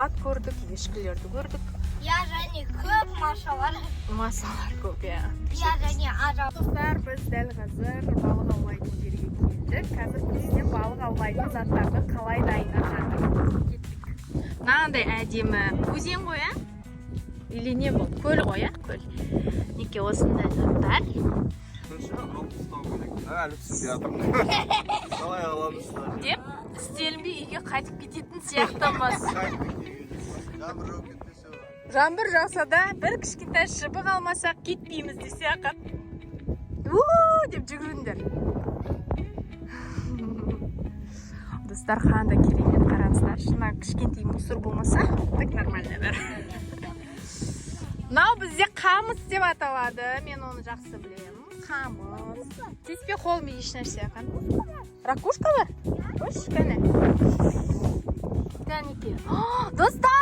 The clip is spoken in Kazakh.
Ат көрдік, ешкілерді көрдік. Иә, және көп машалар. Масалар көп, иә. Иә, және ажал. Достар, біз дәл қазір балық аулайтын жерге келдік. Қазір бізде балық аулайтын заттарды қалай дайындап жатыр. Кеттік. Мынандай әдемі өзен ғой, ә? Или не бұл? Көл ғой, ә? Көл. Мінекей, осындай заттар. Бірінші алып тастау керек. Әлі түсінбей жатырмын. Қалай аламыз? Деп істелінбей үйге қайтып кететін сияқтымыз. Жаңбыр жауып кетпесе. Жаңбыр жауса да, бір кішкентай шыбық алмасақ, кетпейміз десе, Ақат. У деп жүгіріңдер. Достар, қандай керемет, қараңыздаршы. Мына кішкентай мусор болмаса, так нормально бәрі. Мынау бізде қамыс деп аталады. Мен оны жақсы білемін. Қамыс. Тиіспе қолмен еш нәрсе, Ақан. Ракушка бар? Қойшы, кәне. Кәнекей. Достар!